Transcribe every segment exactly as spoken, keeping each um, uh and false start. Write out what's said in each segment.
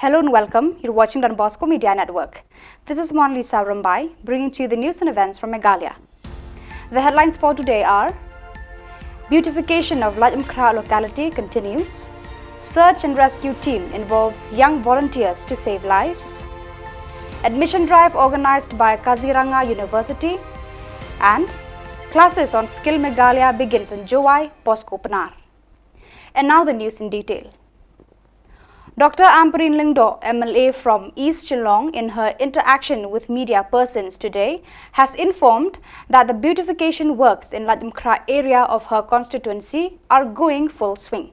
Hello and welcome. You're watching Don Bosco Media Network. This is Monalisa Rumbai, bringing to you the news and events from Meghalaya. The headlines for today are: Beautification of Laitumkhrah locality continues. Search and rescue team involves young volunteers to save lives. Admission drive organized by Kaziranga University. And classes on Skill Meghalaya begins in Jowai, Bosco Pnar. And now the news in detail. Doctor Ampareen Lyngdoh, M L A from East Shillong, in her interaction with media persons today, has informed that the beautification works in Laitumkhrah area of her constituency are going full swing.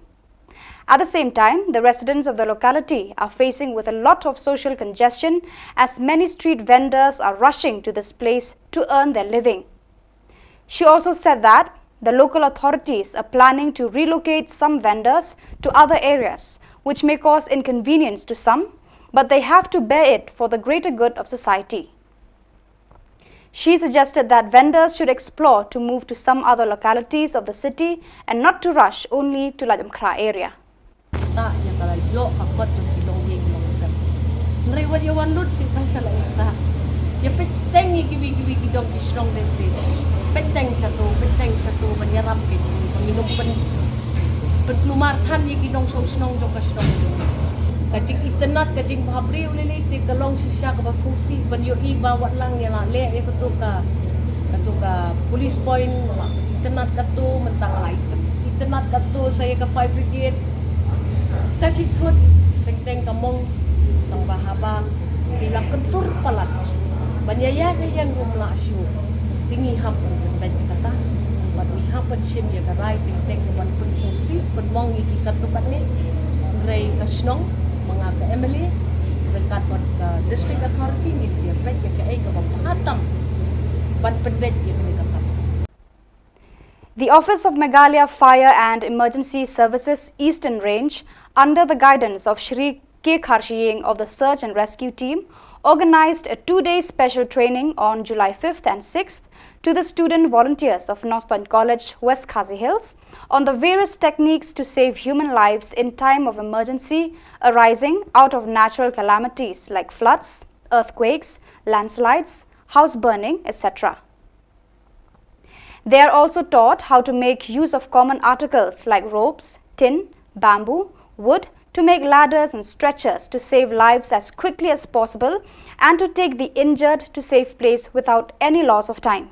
At the same time, the residents of the locality are facing with a lot of social congestion, as many street vendors are rushing to this place to earn their living. She also said that the local authorities are planning to relocate some vendors to other areas, which may cause inconvenience to some, but they have to bear it for the greater good of society. She suggested that vendors should explore to move to some other localities of the city and not to rush only to Laitumkhrah area. Ktah ïa ka ïoh ka kot jong ki longïing longsem. Hynrei wat ïa wan lut shisha sha la ktah. Ïa peit teng ïa kiwei kiwei ki dong ki shnong dei shisha. Peit teng shato, peit teng shato ban ïarap ïa ki, ban ïa nong pyn, pynkulmar than ïa ki nongshong shnong jong ka shnong. Ka jingitynnad, ka jingbhabriew lei lei te ka long shisha kaba sngewsih ban ïohi ba wat lang ïa la leh ïa kato ka, kato ka police point, la itynnad kato, mynta la itynnad kato sa ïa ka fire brigade. Ka shi thut teng teng ka mong, tang ba haba ki la kyntur palat ban ïa ïa ka ïeng rum la shu. Te ngi hap ban pynbeit ïa kata bad ngi hap ban shim ïa ka rai teng teng ban pynsngewsih pynmong ïa ki katto katne. Hynrei ka shnong, ma nga ka M L A ryngkat bad ka district authority ngin sa ïa peit ïa kaei kaba bha tam ban pynbeit ïa kane ka kam. The Office of Meghalaya Fire and Emergency Services Eastern Range, under the guidance of Shri K Kharshiing of the Search and Rescue Team, organized a two-day special training on July fifth and sixth to the student volunteers of Northern College, West Khasi Hills, on the various techniques to save human lives in time of emergency arising out of natural calamities like floods, earthquakes, landslides, house burning, et cetera. They are also taught how to make use of common articles like ropes, tin, bamboo, wood to make ladders and stretchers to save lives as quickly as possible and to take the injured to safe place without any loss of time.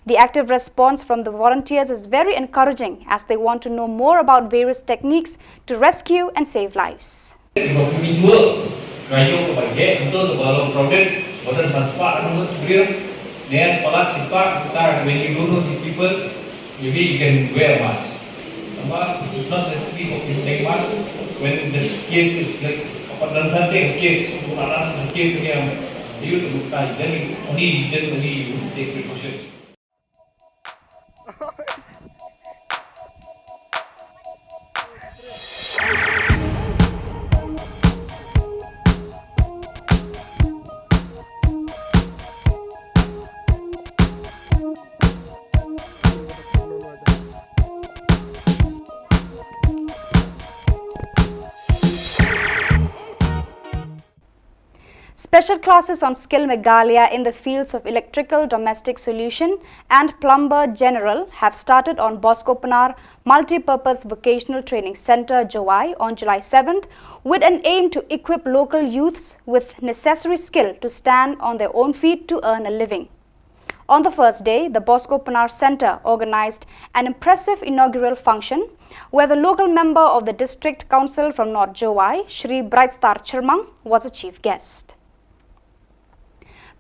The active response from the volunteers is very encouraging as they want to know more about various techniques to rescue and save lives. Iba phi mih jua ka ïoh kaba heh, betul, kaba long crowded, ba don san spah ka number tu briew, ne palat shi spah, ta, when you don't know these people, maybe you can wear a mask. Namar it's not necessary for you to wear mask when the case is like, apa, dan sate case, untuk anak case ni yang you to buka, then only, then only you take precautions. Special classes on Skill Meghalaya in the fields of electrical domestic solution and plumber general have started on Bosco Pnar Multi-Purpose Vocational Training Centre, Jowai, on July seventh, with an aim to equip local youths with necessary skill to stand on their own feet to earn a living. On the first day, the Bosco Pnar Centre organised an impressive inaugural function where the local member of the District Council from North Jowai, Shri Bright Star Chyrmang, was a chief guest.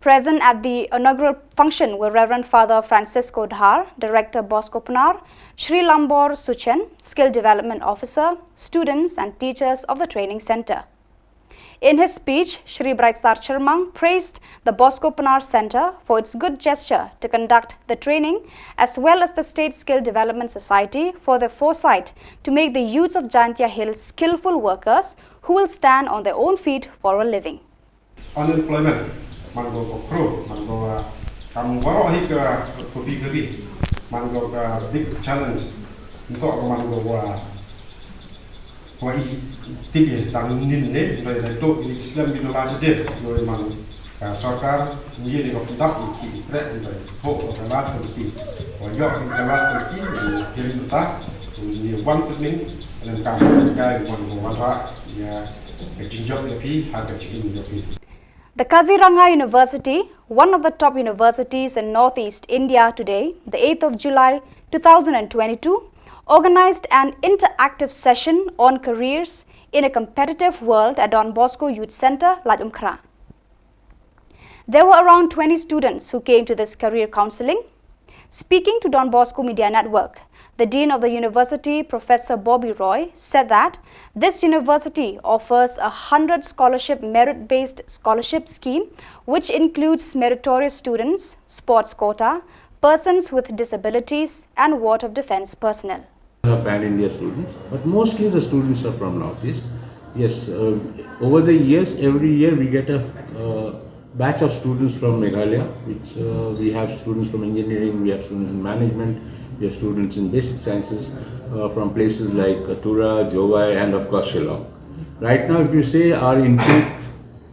Present at the inaugural function were Reverend Father Francisco Dhar, Director Bosco Pnar, Shri Lambor Suchen, Skill Development Officer, students and teachers of the training centre. In his speech, Shri Bright Star Chyrmang praised the Bosco Pnar Centre for its good gesture to conduct the training, as well as the State Skill Development Society for their foresight to make the youths of Jaintia Hills skillful workers who will stand on their own feet for a living. Unemployment, man ko ko kro, man ko, ah, kam waroh hi ka, ko big ri, man ko ka big challenge. Ntok man ko, ah, Wa i tip ïa tang nin ne, hynrei da to i slem i dola jadid, noi man ka sorkar ngi ne ka pyndap i ki i trek, hynrei ho ka lad ka ki wa ïoh ka lad ka ki. Ngi pyrta ngi wan pynning lem ka ka wan wan ra ïa ka jingjop ïa phi ha ka jingim ïa phi. The Kaziranga University, one of the top universities in northeast India today, the eighth of July two thousand twenty-two, organized an interactive session on careers in a competitive world at Don Bosco Youth Centre, Laitumkhrah. There were around twenty students who came to this career counselling. Speaking to Don Bosco Media Network, the Dean of the University, Professor Bobby Roy, said that this university offers a hundred scholarship merit-based scholarship scheme, which includes meritorious students, sports quota, persons with disabilities, and Ward of Defence personnel. Are pan-India students, but mostly the students are from Northeast. Yes, uh, over the years, every year we get a uh, batch of students from Meghalaya, which uh, we have students from engineering, we have students in management, we have students in basic sciences uh, from places like uh, Tura, Jowai, and of course Shillong. Right now, if you say our intake,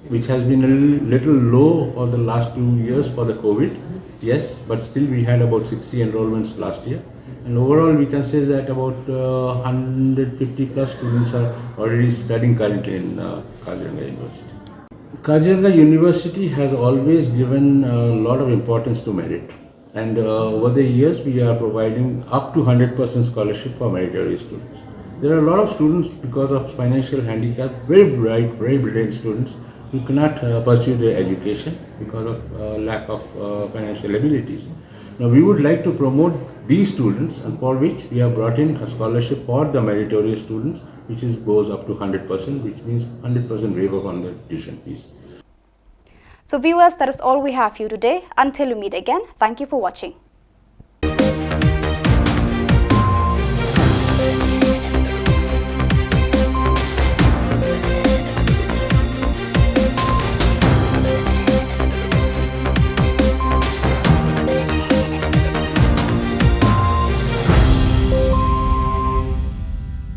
which has been a little, little low for the last two years for the COVID, yes, but still we had about sixty enrollments last year. And overall, we can say that about uh, one hundred fifty plus students are already studying currently in uh, Kaziranga University. Kaziranga University has always given a lot of importance to merit. And uh, over the years, we are providing up to one hundred percent scholarship for meritorious students. There are a lot of students, because of financial handicaps, very bright, very brilliant students, who cannot uh, pursue their education because of uh, lack of uh, financial abilities. Now, we would like to promote these students, and for which we have brought in a scholarship for the meritorious students, which is, goes up to one hundred percent, which means one hundred percent waiver on the tuition fees. So viewers, that is all we have for you today. Until we meet again, thank you for watching.